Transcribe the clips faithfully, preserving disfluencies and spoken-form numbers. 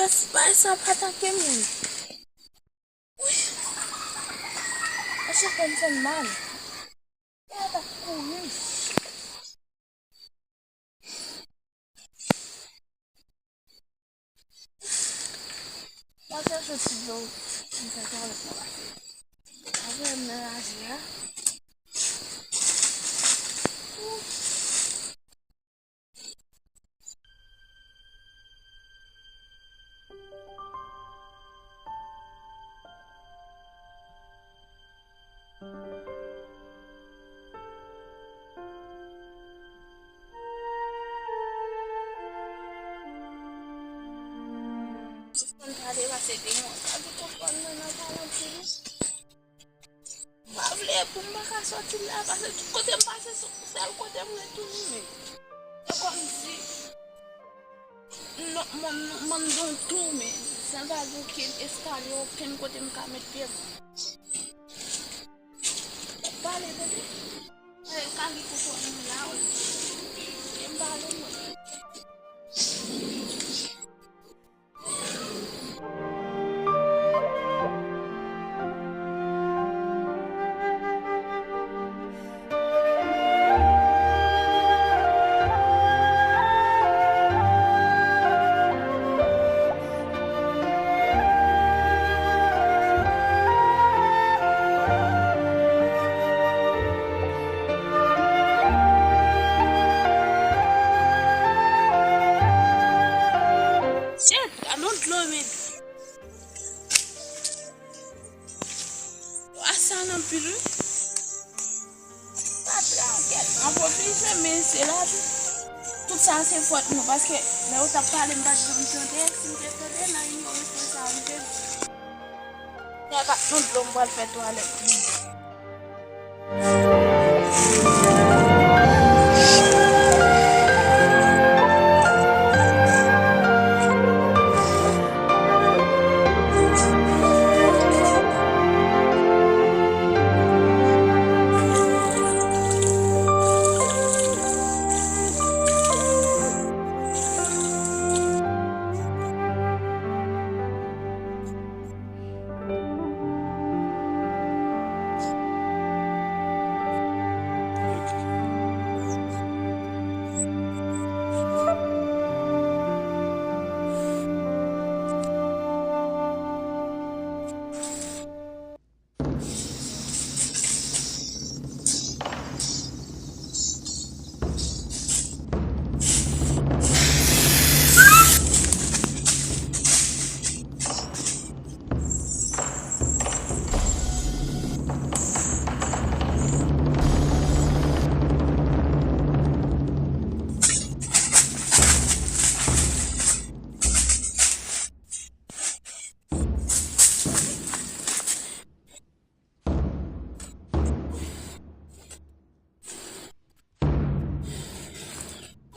Bay sa pa atake m. Wi. Acha fè m fè m mal. Gad ap kouri. Mwen chèche ti dlo pou m fè twalèt mwen pase. Apre m nan raje a. Sispann pale paske gen yon sa ki konprann mwen nan pale anpil. M pa vle pou m pa ka sòti la, paske tout kote m pase, se sèl kote m retounen. Se kòmsi m, m, m, m anndan yon tou, men san pa gen okenn eskalye, okenn kote m ka met pye m. Pale, tande. Pale, ka gen koko ann la, wi. M pale, mwen. Shit, gad yon dlo, men. Wa sa nan pil, wi. Pa pran kèt, anpil pil fè, men se lavi. Tout sa se fòt nou, paske lè yo t ap pale, m pa t janm tande, si m te tande, nan inyorisman sa a, m te. Nèg ap nan dlo, m pral fè twalèt mwen.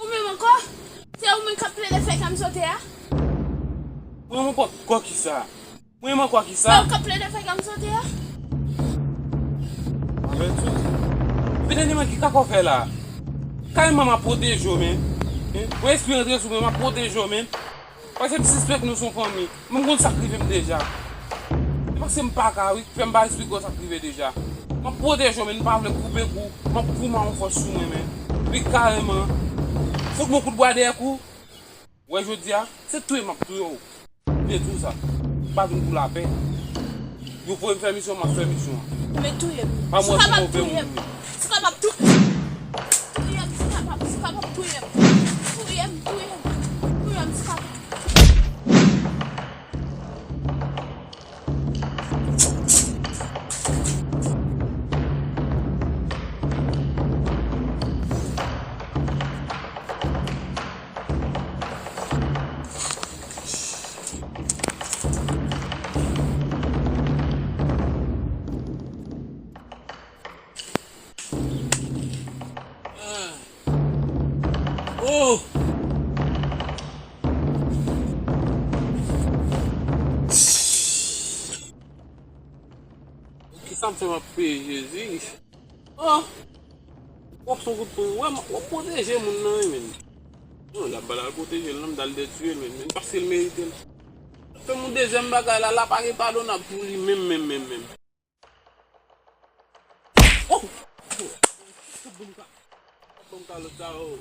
Ou menm ankò? Se ou menm k ap plede fè kè m sote a? Mwen menm ankò kisa? Mwen menm ankò kisa? Se ou k ap plede fè kè m sote a? Anvèti. Epi dènyèman ki kaka w fè la? Kareman m ap pwoteje w, men. Mwen espri rantre sou mwen, m ap pwoteje w, men. Paske m sispèk nou se yon fanmi. Men m konn sa k rive m deja. Se paske m pa ka, wi, ki fè m pa esplike w sa k rive deja. M ap pwoteje w, men m pa vle koupe kou. M ap goumen yon fòs sou mwen, men. Wi, kareman. Fout mwen kout bwa dèyè kou. Wè, jodi a, se touye m ap touye w. M te di w sa. M pa vin pou lapè. Yo voye m fè misyon, m ap fè misyon an. Men touye m. Pa mwen, se move moun. Si w kapab touye m. Touye m, si w kapab, si w kapab touye m. Touye m, touye m. Touye m, si w kapab. Oh! Kisa m fè m ap peye, Jezi? Oh! W ap son kout pou w, w ap pwoteje moun nan, wi, men. Non, l ap ba l al pwoteje l, non, m t al detwi l, men, men paske l merite l. Fè m yon dezyèm bagay la, la pa gen padonab pou li menm, menm, menm, menm. Oh! Bon ka, bon ka lòt sa, oh.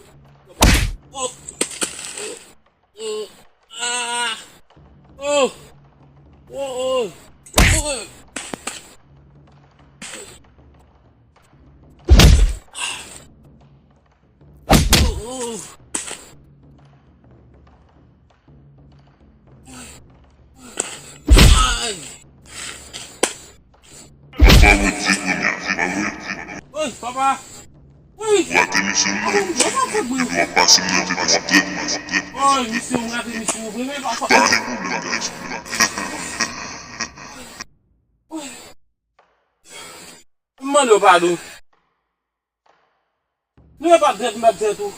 Oh! Oh! Oh! Ah! Oh! Oh! Oh! Oh! Oh! Oh! Ay! Wi, papa. Wi. Rate misye, non. Ou ap pase m nan tèt, w ap tèt, w ap tèt. Wi, misye, ou rate misye, ou vre, men papa. Pa gen pwoblèm, gason. M mande w padon. Nou e pa dèt, m pa dèt ou.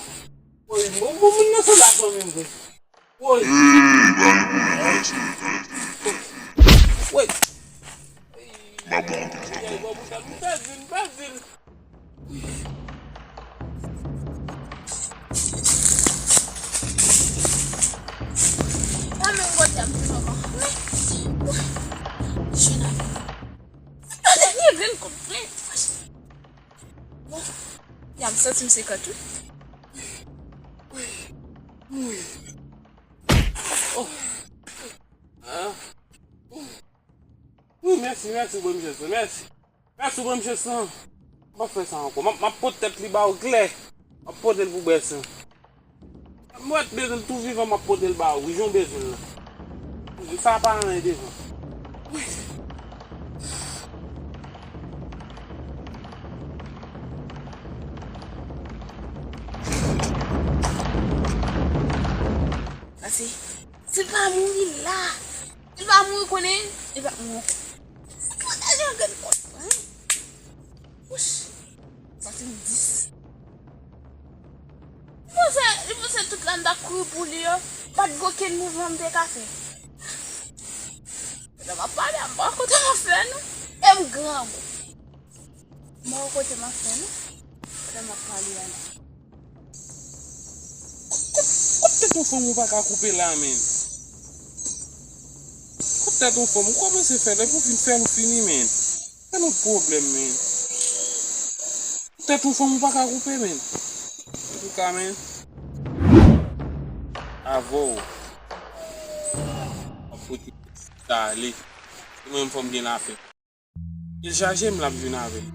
Woy, moun, moun, moun nan se la fanmi m vre. Woy. Hey, ba yon konnen la, se. Woy. M pa bon anpil tankou. Bon, m pèdi l, m pèdi l. Pa menm kote ap di manman. Men, woy. Jèn ap. Sa dènye grenn kout pwen. Bon, ya m santi m sekant wi. Oh. Ah. Wi, mèsi, mèsi, bon, mèsi, mèsi. Mèsi, bon, mèsi, san. M p ap fè sa ankò. M ap, m ap pote tèt li ba w klè. M ap pote l pou bwè san. Mwen bezwen l tou vivan, m ap pote l ba ou, wi, jan w bezwen l lan. Sa pa anyen devan. Pase, si l pa mouri la, si l pa mouri konnen, li pa mouri ankò. Sa pa ta jan grenn kòt, hein? Wouch! Sa se dis. Li panse, li panse tout la m t ap kouri pou li yo, pa t gen okenn mouvman m te ka fè. Pandan m ap pale a, m pa kote m ap fè non. E m grangou. M pa kote m ap fè non. Pandan m ap pale a la. Kot, kot, kot tèt yon fanm ou pa ka koupe la, menn? Kot tèt yon fanm? Ou kòmanse fè, depi w fin fè l, ou fini, menn. Fè nou pwoblèm, menn. Tèt yon fanm ou pa ka koupe, menn. Antouka, menn. Avè w. M ap pote sa ale. Se mwen menm fò m gen lapè. Telchaje m, l ap vin avè m.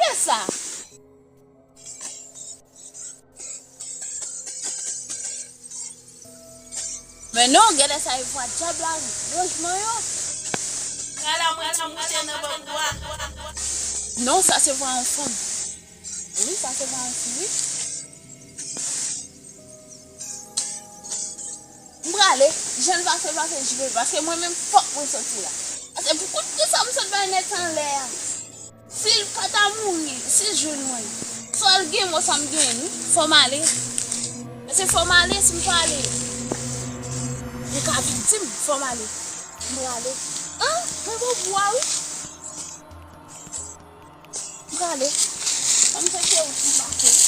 Kiyès sa? Men non, genlè sa e vwa dyab la, lojman yo. Kala mwen ti moute nan bòbwa. Non, sa se vwa yon fanm. Wi, sa se vwa yon fi, wi. M prale, jan l pase, pase, jwe, paske mwen menm fòk mwen soti la. Paske pou kout kou sa m sot bay nèt anlè a. Si l pa ta mouri, si l jwenn mwen, swa l gen mò sa m genyen wi, fò m ale. Paske fò m ale, si m pa ale, li ka viktim, fò m ale. M prale. An, mwen bon pou a wi. M prale. Fò m soti ou si m pase.